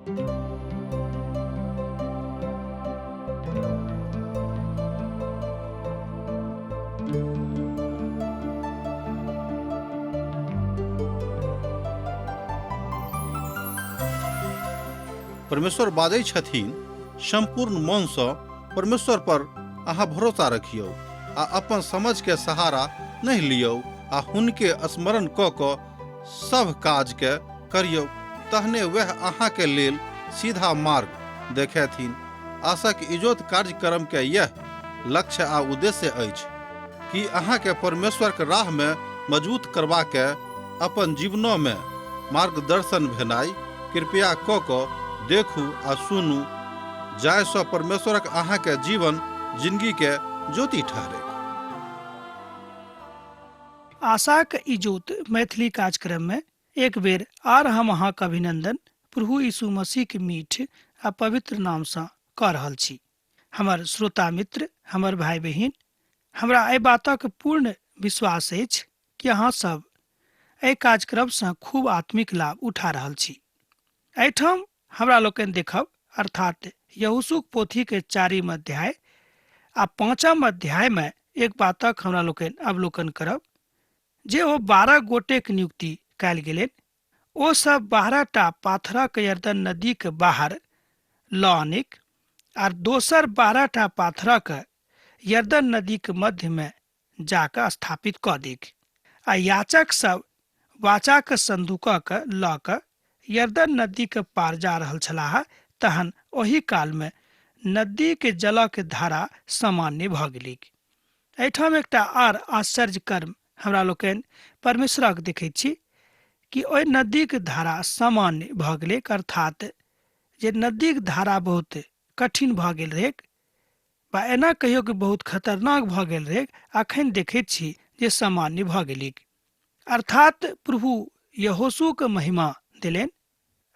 परमेश्वर बाजै छथिन, सम्पूर्ण मनसँ परमेश्वर पर अहाँ भरोसा रखियौ आ अपन समझके सहारा नहि लियौ आ हुनके स्मरण कऽ कऽ सभ काजके करियौ, तहने वएह अहाँके लेल सीधा मार्ग देखेथिन। आशाक इजोत कार्यक्रमके यैह लक्ष्य आ उद्देश्य अछि कि अहाँके परमेश्वरके राहमे मजबूत करबाके अपन जीवनोमे मार्गदर्शन भेनाइ। कृपया कऽ कऽ देखू आ सुनू जाहिसँ परमेश्वरक अहाँके जीवन जिंदगीके ज्योति ठहरै। आशाक इजोत मैथिली कार्यक्रम में एक बेर आर हम अहाँक अभिनंदन प्रभु यीशु मसीह के मीठ आ पवित्र नाम सँ कऽ रहल छी। हमर श्रोता मित्र, हमर भाई बहिन, हमरा एहि बातक पूर्ण विश्वास अछि कि अहाँ सब एहि कार्यक्रम सँ खूब आत्मिक लाभ उठा रहल छी। एहिठाम हमरा लोकनि देखब, अर्थात यहोशूक पोथी के चारिम अध्याय आ पाँचम अध्याय में एक बातक हमरा लोकनि अवलोकन करब जे ओ 12 गोटेक नियुक्ति कयल गेलनि। ओ सब 12 टा पाथरक यरदन नदीक बाहर लऽ आनिक आर दोसर 12 टा पाथरक यरदन नदीक मध्य में जाकऽ स्थापित कऽ देक। आ याचक सब वाचाक संदूकक लऽ कऽ यरदन नदीक पार जा रहल छलाह, तहन ओहि काल में नदीक जलक धारा सामान्य भऽ गेलैक। एहिठाम एकटा आर आश्चर्य कर्म हमरा लोकनि परमेश्वरक देखैत छी कि ओहि नदीक धारा सामान्य भऽ गेलैक, अर्थात जे नदीक धारा बहुत कठिन भऽ गेल रहैक बा एना कहियो कि बहुत खतरनाक भऽ गेल रहैक, अखन देखैत छी जे सामान्य भऽ गेलैक। अर्थात प्रभु यहोशूक महिमा देलनि।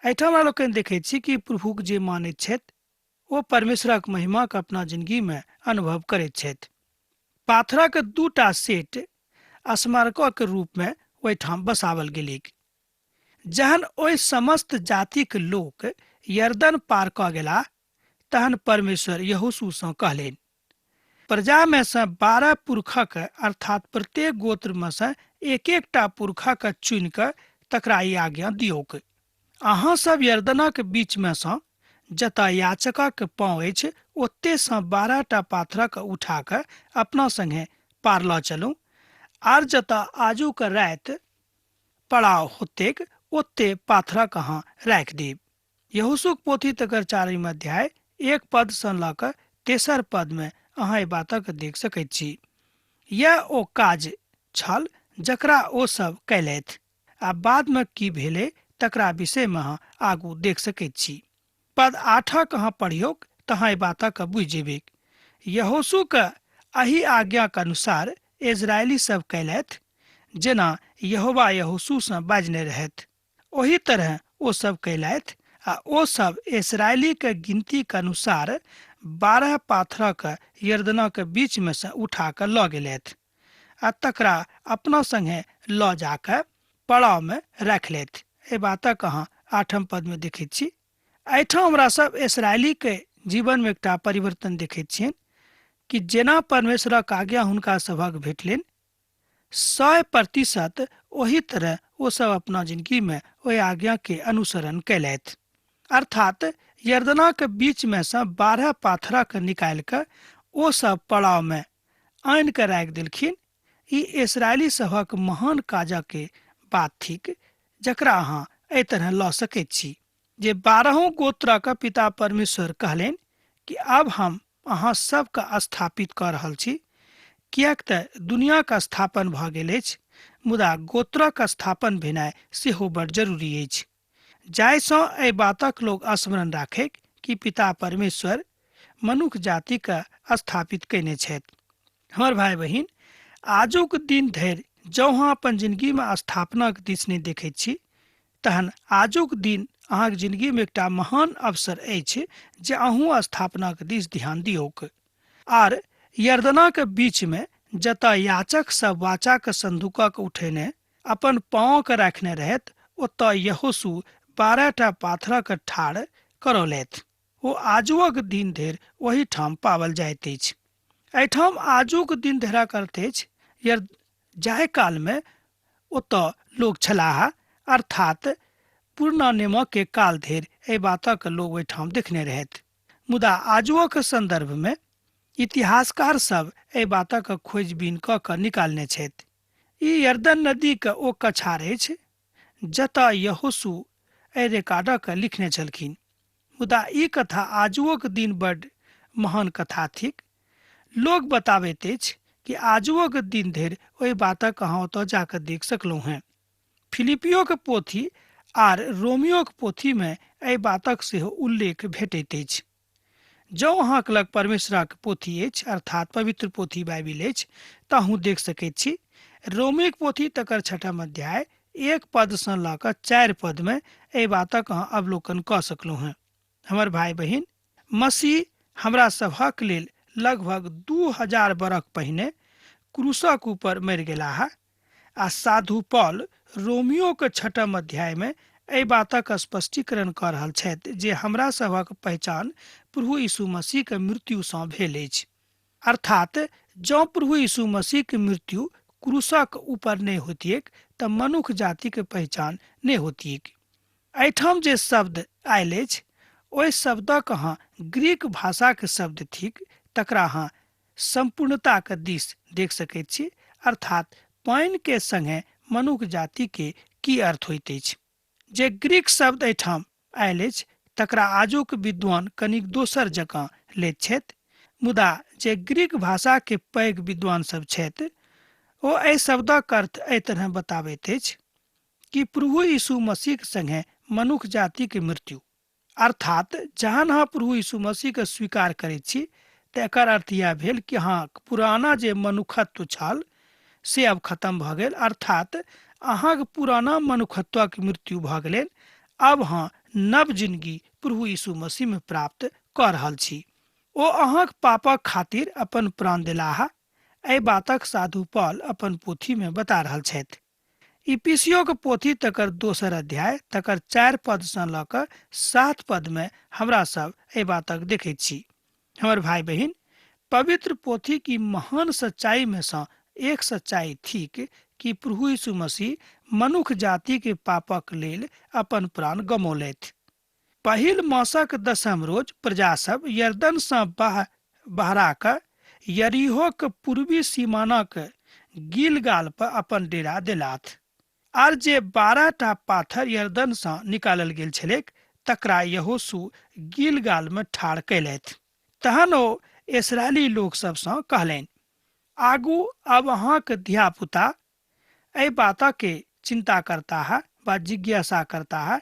एहिठाम हमरा लोकनि देखैत छी कि प्रभुक जे मानैत छथि ओ परमेश्वरक महिमाक अपना जिंदगीमे अनुभव करैत छथि। पाथरक दूटा सेट स्मारकक रूपमे ओहिठाम बसावल गेलैक। जहन ओहि समस्त जातिक लोक यरदन पार कऽ गेलाह तहन परमेश्वर यहोशूसँ कहलनि, प्रजामे सँ 12 पुरखक अर्थात प्रत्येक गोत्रमे सँ एक एकटा पुरखक चुनि कऽ तकरा ई आज्ञा दियौक। अहाँ सब यरदनक बीचमे सँ जतऽ याचकक पाँव अछि ओते सँ 12 टा पाथरक उठा कऽ अपना संगे पार लऽ चलू, आर जतऽ आजुक राति पड़ाव होतेक ओते पाथरक अहाँ राखि देब। यहोशूक पोथी तकर चारिम अध्याय 1 पद सँ लऽ कऽ तेसर पद मे अहाँ एहि बातक देख सकैत छी। यैह ओ काज छल जकरा ओ सब कयलथि आ बाद मे की भेलै तकरा विषय मे अहाँ आगू देख सकैत छी। पद 8 अहाँ पढ़ियौक तऽ अहाँ एहि बातक बुझि जेबैक। यहोशूक एहि आज्ञाक अनुसार इस्राएली सब कयलथि जेना यहोवा यहोशू सँ बाजने रहथि। ओही तरह ओ सब कयलथि आ ओ सब इस्राएलीक गिनतीक अनुसार 12 पाथरक यरदनक बीच मे सँ उठा कऽ लऽ गेलथि आ तकरा अपना संगे लऽ जा कऽ पड़ाव मे राखि लेथि। एहि बातक अहाँ 8 पद मे देखैत छी। एहिठाम हमरा सब इस्राएलीक जीवन मे एकटा परिवर्तन देखैत छियनि कि जेना परमेश्वरक आज्ञा हुनका सभक भेटलनि 100% ओही तरह ओ सब अपना जिंदगी में ओहि आज्ञा के अनुसरण कयलथि। अर्थात यरदनाक बीच में सँ 12 पाथरक निकालि कऽ ओ सब पड़ाव में आनि कऽ राखि देलखिन। ई इस्राएली सभक महान काजक के बात थिक जकरा अहाँ एहि तरह लऽ सकैत छी जे 12 गोत्रक पिता परमेश्वर कहलनि कि आब हम अहाँ सबके स्थापित कऽ रहल छी, किएक तऽ दुनियाक स्थापन भऽ गेल अछि, मुदा गोत्रक स्थापन भेनाइ सेहो बड़ जरूरी अछि, जाहिसँ एहि बातक लोक स्मरण राखैक कि पिता परमेश्वर मनुख जातिके स्थापित कयने छथि। हमर भाय बहिन, आजुक दिन धरि जँ अहाँ अपन जिंदगीमे स्थापनाक दिस नहि देखैत छी तहन आजुक दिन अहाँक जिंदगीमे एकटा महान अवसर अछि जे अहूँ स्थापनाक दिस ध्यान दियौक। आर यरदनाक बीचमे जतऽ याचक सब वाचाक संदूकक उठेने अपन पाँवके राखने रहथि ओतऽ यहोशू 12 टा पाथरक ठाढ़ करौलथि। ओ आजुक दिन धरि ओहि ठाम पाओल जाइत अछि। एहिठाम आजुक दिन धरिक अर्थ अछि जाहि कालमे ओतऽ लोक छलाह, अर्थात पुरना नियमके काल धरि एहि बातक लोक ओहिठाम देखने रहथि। मुदा आजुक संदर्भमे इतिहासकार सब एहि बातक खोजबीन कऽ कऽ निकालने छथि। ई यरदन नदीक ओ कछार अछि जतऽ यहोशू एहि रिकॉर्डक लिखने छलखिन। मुदा ई कथा आजुओक दिन बड्ड महान कथा थिक। लोक बताबैत अछि कि आजुओक दिन धरि ओहि बातक अहाँ ओतऽ जाकऽ देख सकलहुँ हेँ। फिलिपियोक पोथी आर रोमियोक पोथीमे एहि बातक सेहो उल्लेख भेटैत अछि। जँ अहाँक लग परमेश्वरक पोथी अछि, अर्थात पवित्र पोथी बाइबिल अछि, तऽ अहूँ देख सकैत छी। रोमीक पोथी तकर छठम अध्याय 1 पदसँ लऽ कऽ 4 पदमे एहि बातक अहाँ अवलोकन कऽ सकलहुँ हेँ। हमर भाय बहिन, मसीह हमरा सभक लेल लगभग 2000 बरख पहिने क्रूसक ऊपर मरि गेलाह आ साधु पॉल रोमियोक छठम अध्यायमे एहि बातक स्पष्टीकरण कऽ रहल छथि जे हमरा सभक पहचान प्रभु यीशु मसीहक मृत्युसँ भेल अछि। अर्थात जँ प्रभु यीशु मसीहक मृत्यु क्रूसक ऊपर नहि होतिएक तऽ मनुख जातिक पहचान नहि होतिएक। एहिठाम जे शब्द आयल अछि ओहि शब्दक अहाँ ग्रीक भाषाक शब्द थिक, तकरा अहाँ सम्पूर्णताक दिस देख सकैत छी, अर्थात पानि के संगे मनुख जाति के की अर्थ होइत अछि। जे ग्रीक शब्द एहिठाम आयल अछि तकरा आजुक विद्वान कनिक दोसर जकाँ लैत छथि, मुदा जे ग्रीक भाषा के पैघ विद्वान सब छथि ओ एहि शब्दक अर्थ एहि तरह बताबैत अछि कि प्रभु यीशु मसीह संगे मनुख जाति के मृत्यु, अर्थात जहन अहाँ प्रभु यीशु मसीह के स्वीकार करैत छी तऽ एकर अर्थ इएह भेल कि अहाँ पुराना जे मनुखत्व छल से अब खत्म भऽ गेल, अर्थात अहाँके पुराना मनुखत्वक मृत्यु भऽ गेलै, अब अहाँ नव जिंदगी प्रभु यीशु मसीह में प्राप्त कऽ रहल छी। ओ अहाँक पापक खातिर अपन प्राण देलाह, एहि बातक साधु पॉल अपन पोथी में बता रहल छथि। इपीसियोक पोथी तकर दोसर अध्याय तकर 4 पदसँ लऽ कऽ 7 पदमे हमरा सब एहि बातक देखैत छी। हमर भाई बहिन, पवित्र पोथी की महान सच्चाई में सँ एक सच्चाई थिक कि प्रभु यीशु मसीह मनुख जाति के पापक लेल अपन प्राण गमौलथि। पहिल मासक दसम रोज प्रजा सब यरदन सँ बहरा कऽ यरीहोक पूर्वी सीमानक गिलगाल पर अपन डेरा देलाथ। आर जे 12 टा पाथर यरदन सँ निकालल गेल छलैक तकरा यहोशू गिलगाल में ठाढ़ कयलथि। तहन ओ इसराइली लोक सब सँ कहलनि, आगू अब अहाँक धियापुता एहि बातके चिंता करताह वा जिज्ञासा करताह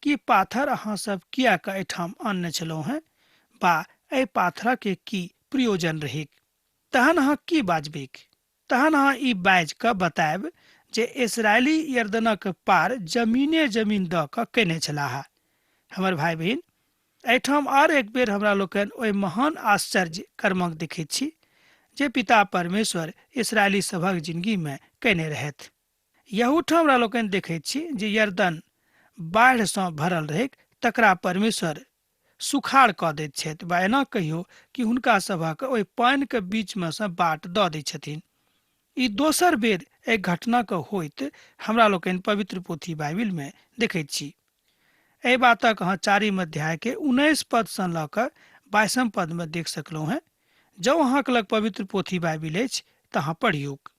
कि पाथर अहाँ सब किएक एहिठाम आनने छलहुँ हेँ वा एहि पाथरके की प्रयोजन रहैक। तहन अहाँ की बाजबैक? तहन अहाँ ई बाजि कऽ बतायब जे इसराइली यरदनक पार जमीने जमीन दऽ कऽ कयने छलाह। हमर भाय बहिन, एहिठाम आर एक बेर हमरा लोकनि ओहि महान आश्चर्य कर्मक देखैत छी जे पिता परमेश्वर इसराइली सभक जिंदगी में कयने रहथि। यहूठाम हमरा लोकनि देखैत छी जे यरदन बाढ़िसँ भरल रहैक तकरा परमेश्वर सुखाड़ कऽ दैत छथि वा एना कहियौ कि हुनका सभक ओहि पानिके बीचमे सँ बाट दऽ दैत छथिन। ई दोसर बेर एहि घटनाके होइत हमरा लोकनि पवित्र पोथी बाइबिलमे देखैत छी। एहि बातक अहाँ 4 अध्याय के 19 पद सँ लऽ कऽ 22 पद में देख सकलहुँ हेँ। जँ अहाँके लग पवित्र पोथी बाइबिल अछि तऽ अहाँ पढ़ियौक।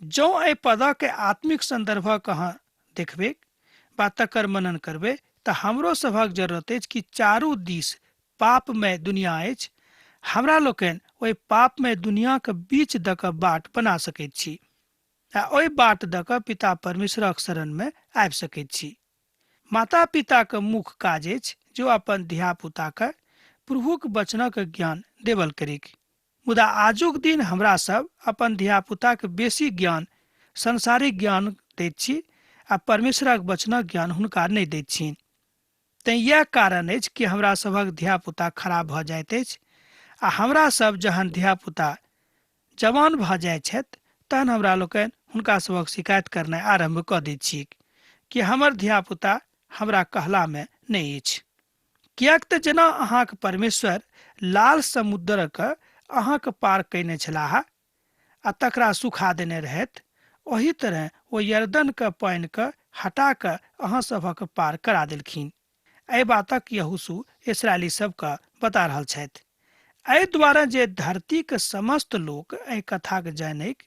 जँ एहि पदक आत्मिक संदर्भक अहाँ देखबै वा तकर मनन करबै तऽ हमरो सभक जरूरत अछि कि चारू दिस पापमय दुनिया अछि, हमरा लोकनि ओहि पापमय दुनियाक बीच दऽ कऽ बाट बना सकैत छी आ ओहि बाट दऽ कऽ पिता परमेश्वरक शरणमे आबि सकैत छी। माता पिताक मुख्य काज अछि जे ओ अपन धियापुताके प्रभुक वचनक ज्ञान देबल करिक। मुदा आजुक दिन हमरा सब अपन धियापुताके बेसी ज्ञान सांसारिक ज्ञान दैत छी आ परमेश्वरक वचनक ज्ञान हुनका नहि दैत छियनि। तैं इएह कारण अछि कि हमरा सभक धियापुता खराब भऽ जाइत अछि आ हमरा सब जहन धियापुता जवान भऽ जाइत छथि तहन हमरा लोकनि हुनका सभक शिकायत करनाइ आरम्भ कऽ दैत छी कि हमर धियापुता हमरा कहलामे नहि अछि। किएक तऽ जेना अहाँक परमेश्वर लाल समुद्रक अहाँक पार कयने छलाह आ तकरा सुखा देने रहथि, ओही तरहे ओ यरदनक पानिके हटा कऽ अहाँ सभक पार करा देलखिन। एहि बातक यहोशू इस्राएली सबके बता रहल छथि। एहि दुआरे जे धरतीक समस्त लोक एहि कथाक जानैक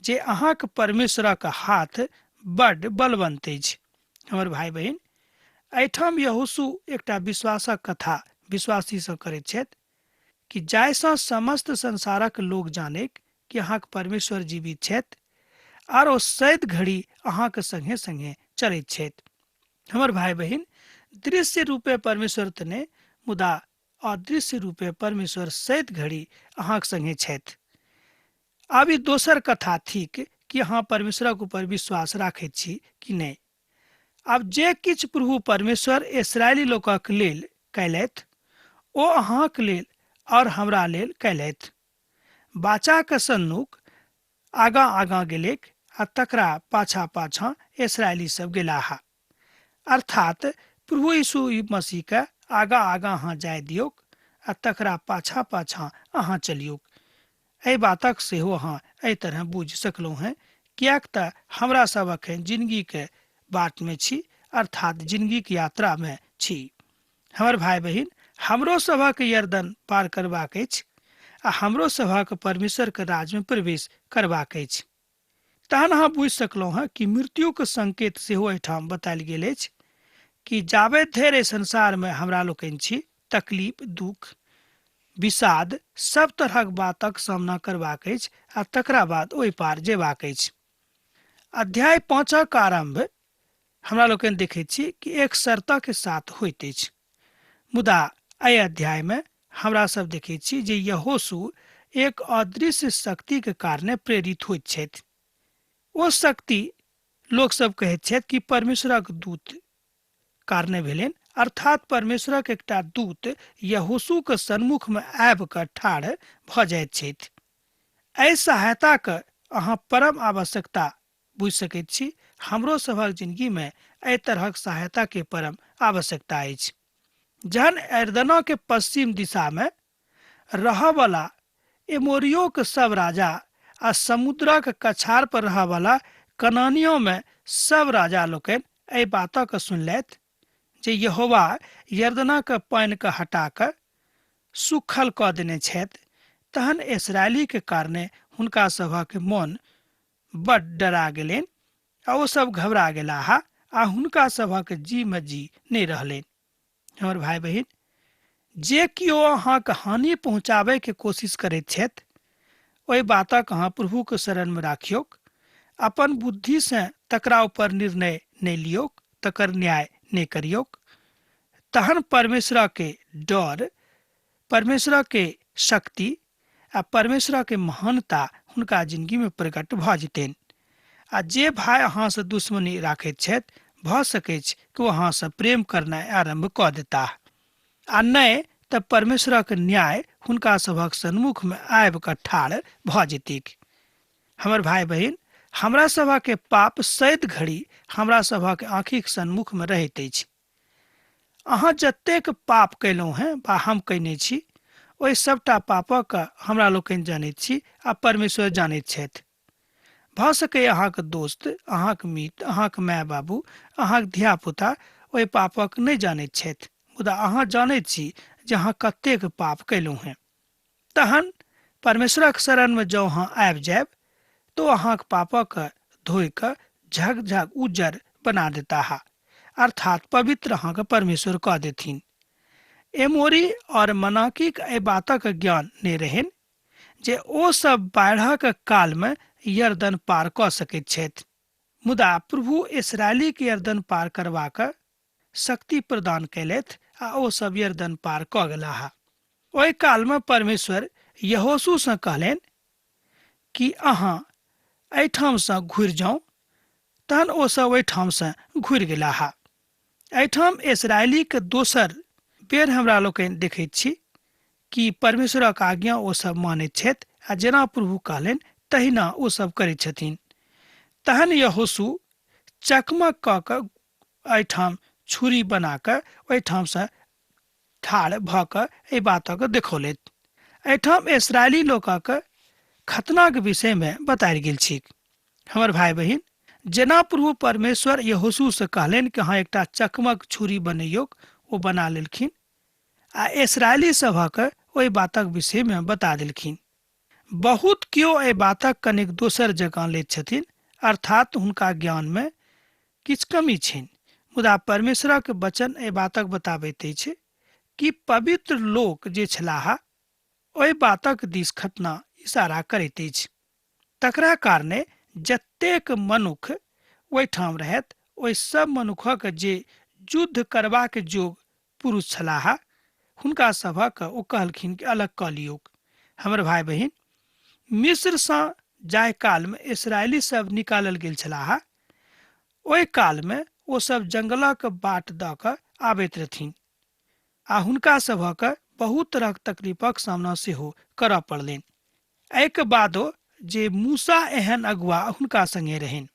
जे अहाँक परमेश्वरक हाथ बड्ड बलवन्त अछि। हमर भाइ बहिन, एहिठाम यहोशू एकटा विश्वासक कथा विश्वासीसँ करैत छथि कि जाहिसँ समस्त संसारक लोक जानैक कि अहाँक परमेश्वर जीवित छथि आर ओ सैद घड़ी अहाँक संगे संगे चलैत छथि। हमर भाइ बहिन, दृश्य रूपे परमेश्वर तऽ नहि, मुदा अदृश्य रूपे परमेश्वर सैत घड़ी अहाँक संगे छथि। आब ई दोसर कथा थिक कि अहाँ परमेश्वरक ऊपर विश्वास राखैत छी कि नहि। आब जे किछु प्रभु परमेश्वर इस्राएली लोकक लेल कयलथि, ओ अहाँक लेल और हमरा लेल कयलथि। बाचाक सन्नुक आगाँ आगाँ गेलैक आ तकरा पाछाँ पाछाँ इस्राएली सब गेलाह। अर्थात प्रभु यीशु मसीह के आगाँ आगाँ अहाँ जाय दियौक आ तकरा पाछाँ पाछाँ अहाँ चलियौक। एहि बातक सेहो अहाँ एहि तरह बुझि सकलहुँ हेँ, किएक तऽ हमरा सब अखन जिनगीके बाटमे छी, अर्थात जिनगीक यात्रामे छी। हमर भाय बहिन, हमरो सभक यरदन पार करबाक अछि आ हमरो सभक परमेश्वरके राज्यमे प्रवेश करबाक अछि। तहन अहाँ बुझि सकलहुँ हेँ कि मृत्युक संकेत सेहो एहिठाम बतायल गेल अछि कि जाबे धरि एहि संसारमे हमरा लोकनि छी, तकलीफ, दुख, विषाद सब तरहक बातक सामना करबाक अछि आ तकरा बाद ओहि पार जेबाक अछि। अध्याय 5 आरम्भ हमरा लोकनि देखैत छी कि एक शर्तक साथ होइत अछि। मुदा एहि अध्यायमे हमरा सब देखैत छी जे यहोशू एक अदृश्य शक्तिक कारणे प्रेरित होइत छथि। ओ शक्ति लोक सब कहैत छथि कि परमेश्वरक दूत कारणे भेलनि, अर्थात परमेश्वरक एकटा दूत यहोशूक सन्मुखमे आबि कऽ ठाढ़ भऽ जाइत छथि। एहि सहायताक अहाँ परम आवश्यकता बुझि सकैत छी। हमरो सभक जिंदगी में एहि तरहक सहायता के परम आवश्यकता अछि। जहन एर्दना के पश्चिम दिशा में रहऽवला एमोरियोक सब राजा आ समुद्रक कछार पर रहऽवला कनानियो में सब राजा लोकनि एहि बातक सुनलथि जे यहोवा यर्दनाक पानि के हटा कऽ सुखल कऽ देने छथि, तहन इसरायलीक कारणे हुनका सभक मन बड्ड डरा गेलनि आ ओ सब घबरा गेलाह आ हुनका सभक जी में जी नहि रहलनि। हमर भाय बहिन, जे केओ अहाँके हानि पहुँचाबय के कोशिश करैत छथि, ओहि बातक अहाँ प्रभुके शरणमे राखियौक। अपन बुद्धिसँ तकरा ऊपर निर्णय नहि लियौक, तकर न्याय नहि करियौक। तहन परमेश्वरके डर, परमेश्वरके शक्ति आ परमेश्वरके महानता हुनका जिंदगीमे प्रकट भऽ जेतनि। आ जे भाय अहाँसँ दुश्मनी राखैत छथि, भऽ सकैछ कि ओ अहाँसँ प्रेम करनाइ आरम्भ कऽ देताह, आ नहि तऽ परमेश्वरक न्याय हुनका सभक सन्मुखमे आबि कऽ ठाढ़ भऽ जेतीक। हमर भाय बहिन, हमरा सभक पाप सैद घड़ी हमरा सभक आँखिक सन्मुखमे रहैत अछि। अहाँ जतेक पाप कयलहुँ हेँ वा हम कयने छी, ओहि सभटा पापक हमरा लोकनि जनैत छी आ परमेश्वर जानैत छथि। भऽ सकैए अहाँक दोस्त, अहाँक मित्र, अहाँक माय बाबू, अहाँक धिया-पुता ओहि पापक नहि जानैत छथि, मुदा अहाँ जानैत छी जे अहाँ कतेक पाप कयलहुँ हेँ। तहन परमेश्वरक शरणमे जँ अहाँ आबि जायब तऽ ओ अहाँक पापक धोइ कऽ झक-झक उज्जर बना देताह, अर्थात पवित्र अहाँके परमेश्वर कऽ देथिन। एमोरी और मनाकीक एहि बातक ज्ञान नहि रहनि जे ओ सब बाढ़क कालमे यरदन पार कऽ सकैत छथि। मुदा प्रभु इसरायलीक यरदन पार करबाक शक्ति प्रदान कयलथि आ ओ सब यरदन पार कऽ गेलाह। ओहि कालमे परमेश्वर यहोशूसँ कहलनि कि अहाँ एहिठामसँ घुरि जाउ। तहन ओ सब ओहिठामसँ घुरि गेलाह। एहिठाम इसरायलीक दोसर बेर हमरा लोकनि देखैत छी कि परमेश्वरक आज्ञा ओ सब मानैत छथि आ जेना प्रभु कहलनि तहिना ओ सब करैत छथिन। तहन यहोशू चकमक कऽ कऽ एहिठाम छुरी बना कऽ ओहिठामसँ ठाढ़ भऽ कऽ एहि बातक देखौलथि। एहिठाम इसराइली लोकक खतनाक विषयमे बतायल गेल छैक। हमर भाय बहिन, जेना प्रभु परमेश्वर यहोशूसँ कहलनि कि अहाँ एकटा चकमक छुरी बनैयौक, ओ बना लेलखिन आ इसराइली सभक ओहि बातक विषयमे बता देलखिन। बहुत केओ एहि बातक कनेक दोसर जकाँ लैत छथिन, अर्थात हुनका ज्ञानमे किछु कमी छनि। मुदा परमेश्वरक वचन एहि बातक बताबैत अछि कि पवित्र लोक जे छलाह ओहि बातक दिस खतना इशारा करैत अछि। तकरा कारणे जतेक मनुख ओहिठाम रहथि ओहि सब मनुखक जे युद्ध करबाक जोग पुरुष छलाह हुनका सभक ओ कहलखिन कि अलग कऽ लियौक। हमर भाय बहिन, मिस्रसँ जाहि कालमे इसराइली सब निकालल गेल छलाह ओहि कालमे ओ सब जंगलक बाट दऽ कऽ आबैत रहथिन आ हुनका सभक बहुत तरहक तकलीफक सामना सेहो करऽ पड़लनि। एहिके बादो जे मूसा एहन अगुआ हुनका संगे रहनि।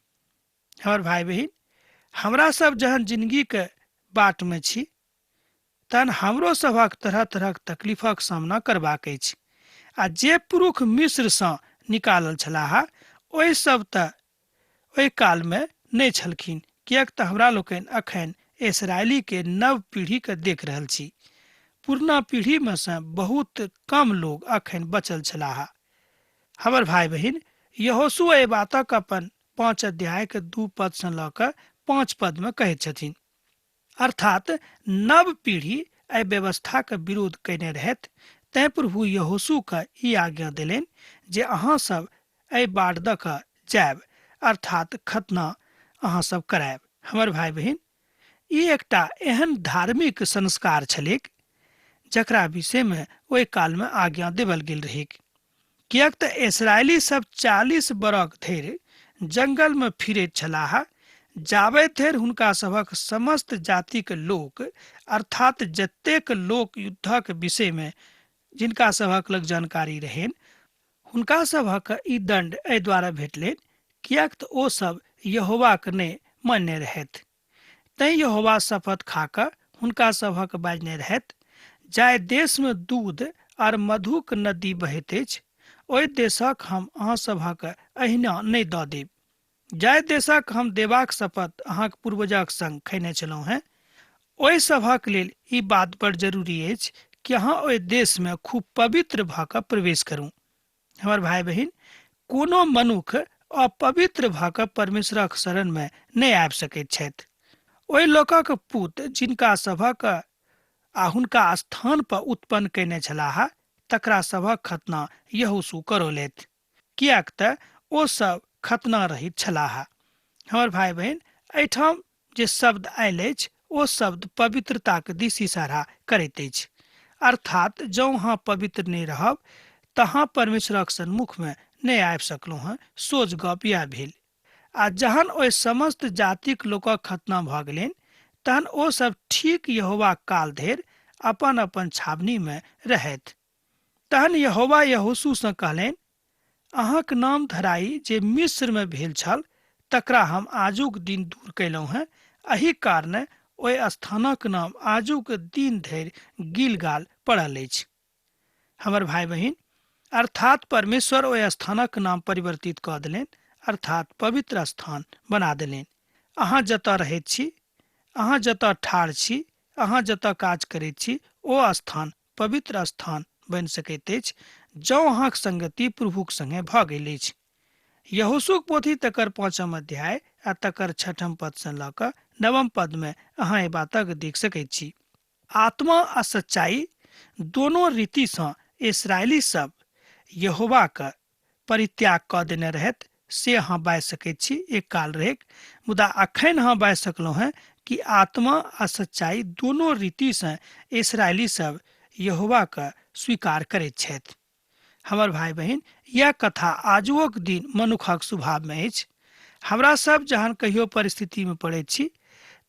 हमर भाय बहिन, हमरा सब जहन जिंदगीके बाटमे छी तहन हमरो सभक तरह तरहक तकलीफक सामना करबाक अछि आ जे पुरुष मिस्रसँ निकालल छलाह ओहि सब तऽ ओहि कालमे नहि छलखिन, किएक तऽ हमरा लोकनि अखन इसराइलीके नव पीढ़ीके देख रहल छी। पुरना पीढ़ीमे सँ बहुत कम लोग अखन बचल छलाह। हमर भाय बहिन, यहोशू एहि बातक अपन 5 अध्यायके 2 पदसँ लऽ कऽ 5 पदमे कहैत छथिन। अर्थात नव पीढ़ी एहि व्यवस्थाक विरोध कयने रहथि, तैं प्रभु यहोशूके ई आज्ञा देलनि जे अहाँ सब एहि बाट दऽ कऽ जायब, अर्थात खतना अहाँ सब करायब। हमर भाय बहिन, ई एकटा एहन धार्मिक संस्कार छलैक जकरा विषयमे ओहि कालमे आज्ञा देवल गेल रहैक, किएक तऽ इसराइली सब 40 बरख धरि जंगलमे फिरैत छलाह, जाबे धरि हुनका सभक समस्त जातिक लोक, अर्थात जतेक लोक युद्धक विषयमे जिनका सभक लग जानकारी रहनि, हुनका सभक ई दण्ड एहि द्वारा भेटलनि किएक तऽ ओ सब यहोवाक नहि मानने रहथि। तैं यहोवा शपथ खा कऽ हुनका सभक बाजने रहथि, जाहि देशमे दूध आर मधुक नदी बहैत अछि ओहि देशक हम अहाँ सभक एहिना नहि दऽ देब। जाहि देशक हम देबाक शपथ अहाँक पूर्वजक संग खयने छलहुँ हेँ ओहि सभक लेल ई बात बड़ जरूरी अछि कि अहाँ ओहि देशमे खूब पवित्र भऽ कऽ प्रवेश करू। हमर भाय बहिन, कोनो मनुख अपवित्र भऽ कऽ परमेश्वरक शरणमे नहि आबि सकैत छथि। ओहि लोकक पुत जिनका सभक आ हुनका स्थान पर उत्पन्न कयने छलाह तकरा सभक खतना यहोशू करौलथि, किएक तऽ ओ सब खतना रहित छलाह। हमर भाय बहिन, एहिठाम जे शब्द आयल अछि ओ शब्द पवित्रताक दिस इशारा करैत अछि। अर्थात जँ अहाँ पवित्र नहि रहब तऽ अहाँ परमेश्वरक सन्मुखमे नहि आबि सकलहुँ हँ। सोझ गप इएह भेल। आ जहन ओहि समस्त जातिक लोकक खतना भऽ गेलनि तहन ओ सब ठीक यहोवाक काल धरि अपन अपन छावनीमे रहथि। तहन यहोवा यहोशूसँ कहलनि, अहाँक नाम धराई जे मिस्रमे भेल छल तकरा हम आजुक दिन दूर कयलहुँ हेँ। एहि कारणे ओहि स्थानक नाम आजुक दिन धरि गिलगाल पड़ल अछि। हमर भाय बहिन, अर्थात परमेश्वर ओहि स्थानक नाम परिवर्तित कऽ देलनि, अर्थात पवित्र स्थान बना देलनि। अहाँ जतऽ रहैत छी, अहाँ जतऽ ठाढ़ छी, अहाँ जतऽ काज करैत छी, ओ स्थान पवित्र स्थान बनि सकैत अछि जँ अहाँक संगति प्रभुक संगे भऽ गेल अछि। यहोशूक पोथी तकर 5 अध्याय आ तकर 6 पदसँ लऽ कऽ 9 पदमे अहाँ एहि बातक देख सकैत छी। आत्मा आ सच्चाई दोनो रीतिसँ इसराइली सब यहोवाक परित्याग कऽ देने रहथि से अहाँ बाजि सकैत छी, एक काल रहैक। मुदा अखन अहाँ बाजि सकलहुँ हेँ कि आत्मा आ सच्चाई दोनो रीतिसँ इसराइली सब यहोवाक स्वीकार करैत छथि। हमर भाय बहिन, यह कथा आजुओक दिन मनुखक स्वभावमे अछि। हमरा सब जहन कहियो परिस्थितिमे पड़ैत छी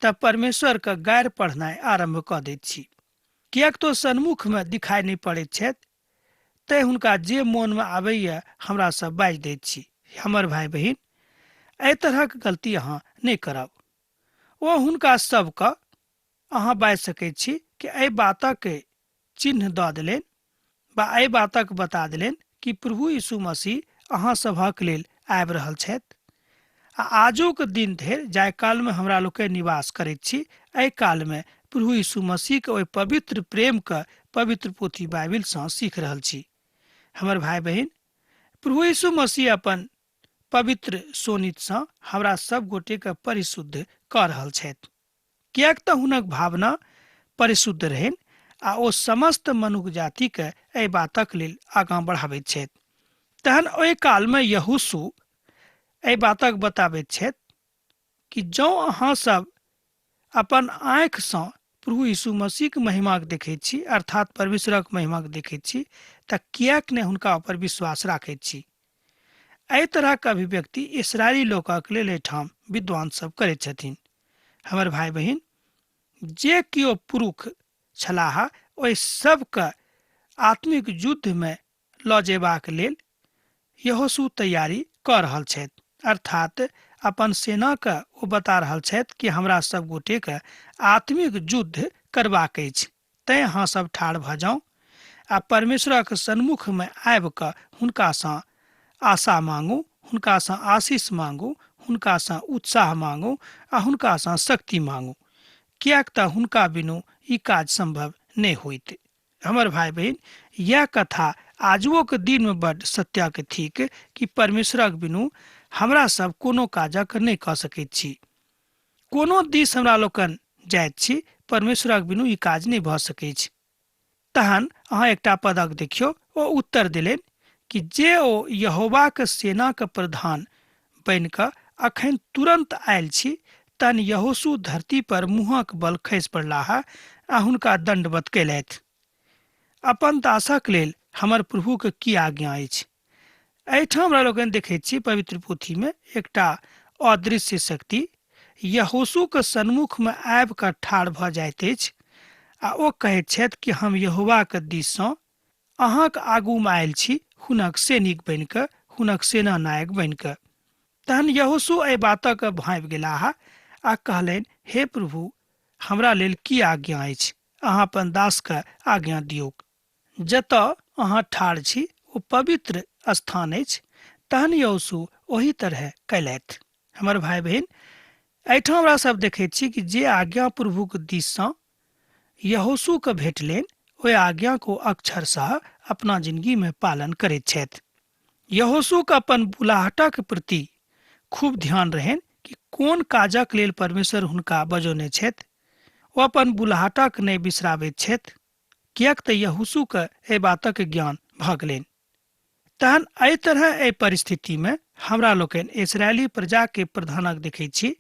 तऽ परमेश्वरके गारि पढ़नाइ आरम्भ कऽ दैत छी, किएक तऽ सन्मुखमे दिखाइ नहि पड़ैत छथि, तैं हुनका जे मोनमे आबैए हमरा सब बाजि दैत छी। हमर भाय बहिन, एहि तरहक गलती अहाँ नहि करब। ओ हुनका सबके अहाँ बाजि सकैत छी कि एहि बातक चिन्ह दऽ देलनि वा एहि बातक बता देलनि कि प्रभु यीशु मसीह अहाँ सभक लेल आबि रहल छथि। आ आजुक दिन धरि जाहि कालमे हमरा लोकनि निवास करैत छी, एहि कालमे प्रभु यीशु मसीहके ओहि पवित्र प्रेमके पवित्र पोथी बाइबिलसँ सीख रहल छी। हमर भाय बहिन, प्रभु यीशु मसीह अपन पवित्र शोणितसँ हमरा सब गोटेके परिशुद्ध कऽ रहल छथि, किएक तऽ हुनक भावना परिशुद्ध रहनि आ ओ समस्त मनुख जातिके एहि बातक लेल आगाँ बढ़ाबैत छथि। तहन ओहि कालमे यहोशू एहि बातक बताबैत छथि कि जँ अहाँ सब अपन आँखिसँ प्रभु यीशु मसीहक महिमाक देखैत छी, अर्थात परमेश्वरक महिमाक देखैत छी, तऽ किएक नहि हुनका ऊपर विश्वास राखैत छी? एहि तरहक अभिव्यक्ति इसराइली लोकक लेल एहिठाम विद्वान सब करैत छथिन। हमर भाय बहिन, जे केओ पुरुष छलाह ओहि सबके आत्मिक युद्धमे लऽ जेबाक लेल यहोशू तैयारी कऽ रहल छथि, अर्थात अपन सेनाके ओ बता रहल छथि कि हमरा सब गोटेके आत्मिक युद्ध करबाक अछि, तैं अहाँ सब ठाढ़ भऽ जाउ आ परमेश्वरक सन्मुखमे आबि कऽ हुनकासँ आशा मांगू, हुनकासँ आशीष मांगू, हुनकासँ उत्साह मांगू आ हुनकासँ शक्ति मांगू, किएक तऽ हुनका बिनु ई काज सम्भव नहि होइत। हमर भाय बहिन, यह कथा आजुओक दिनमे बड्ड सत्यक थिक कि परमेश्वरक बिनु हमरा सब कोनो काजक नहि कऽ सकैत छी। कोनो दिस हमरा लोकनि जाइत छी, परमेश्वरक बिनु ई काज नहि भऽ सकैछ। तहन अहाँ एकटा पदक देखियौ, ओ उत्तर देलनि कि जे ओ यहोवाक सेनाक प्रधान बनि कऽ अखन तुरन्त आयल छी। तहन यहोशू धरती पर मुँहक बल खसि पड़लाह आ हुनका दण्डवत कयलथि। अपन दासक लेल हमर प्रभुक की आज्ञा अछि? एहिठाम हमरा लोकनि देखैत छी पवित्र पोथीमे एकटा अदृश्य शक्ति यहोशूक सन्मुखमे आबि कऽ ठाढ़ भऽ जाइत अछि आ ओ कहैत छथि कि हम यहोवाक दिससँ अहाँक आगूमे आयल छी हुनक सैनिक बनि कऽ, हुनक सेना नायक बनि कऽ। तहन यहोशू एहि बातक भाँपि गेलाह आ कहलनि, हे प्रभु, हमरा लेल की आज्ञा अछि? अहाँ अपन दासके आज्ञा दियौक। जतऽ अहाँ ठाढ़ छी ओ पवित्र स्थान अछि। तहन यहोशू ओही तरहे कयलथि। हमर भाय बहिन, एहिठाम हमरा सब देखैत छी कि जे आज्ञा प्रभुक दिससँ यहोशूके भेटलनि, ओहि आज्ञाक ओ अक्षरशः अपना जिंदगीमे पालन करैत छथि। यहोशूके अपन बुलाहटक प्रति खूब ध्यान रहनि कि कोन काजक लेल परमेश्वर हुनका बजौने छथि। ओ अपन बुलाहटक नहि बिसराबैत छथि, किएक तऽ यहोशूके एहि बातक ज्ञान भऽ गेलनि। तहन एहि तरह एहि परिस्थितिमे हमरा लोकनि इसराइली प्रजाके प्रधानक देखैत छी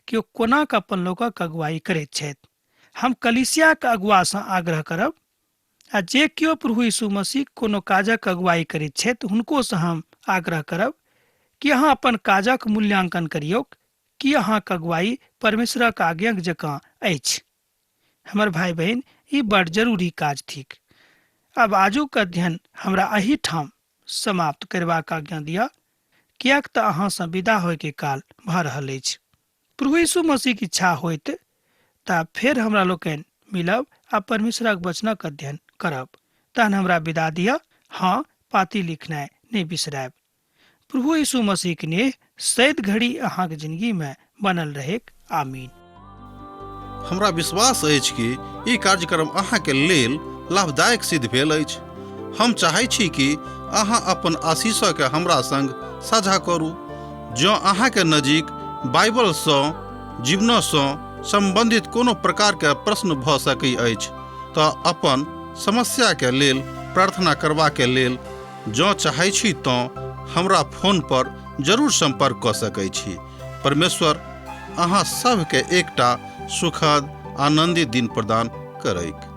कि ओ कोना कऽ अपन लोकक अगुवाई करैत छथि। हम कलीसियाक अगुआसँ आग्रह करब आ जे केओ प्रभु यीशु मसीह कोनो काजक अगुवाई करैत छथि हुनकोसँ हम आग्रह करब कि अहाँ अपन काजक मूल्यांकन करियौक कि अहाँक अगुवाई परमेश्वरक आज्ञाक जकाँ अछि। हमर भाय बहिन, ई बड़ जरूरी काज थिक। आब आजुक अध्ययन हमरा एहि ठाम समाप्त करबाक आज्ञा दिअ, किएक तऽ अहाँसँ विदा होयके काल भऽ रहल अछि। प्रभु यीशु मसीहक इच्छा होइत तऽ फेर हमरा लोकनि मिलब आ परमेश्वरक वचनक अध्ययन करब। तहन हमरा विदा दिअ। हँ, पाती लिखनाइ नहि बिसरायब। प्रभु यीशु मसीहक नेह सैद घड़ी अहाँक जिंदगी में बनल रहेक। आमीन। हमरा विश्वास अछि कि ई कार्यक्रम अहाँके लेल लाभदायक सिद्ध भेल अछि। हम चाहै छी कि अहाँ अपन आशीषके हमरा संग साझा करू। जँ अहाँके नजीक बाइबलसँ जीवनसँ सम्बन्धित कोनो प्रकारके प्रश्न भऽ सकै अछि तऽ अपन समस्याके लेल प्रार्थना करबाके लेल जँ चाहै छी तँ हमरा फोनपर जरूर सम्पर्क कऽ सकै छी। परमेश्वर अहाँ सभके एकटा सुखद आनन्दित दिन प्रदान करैक।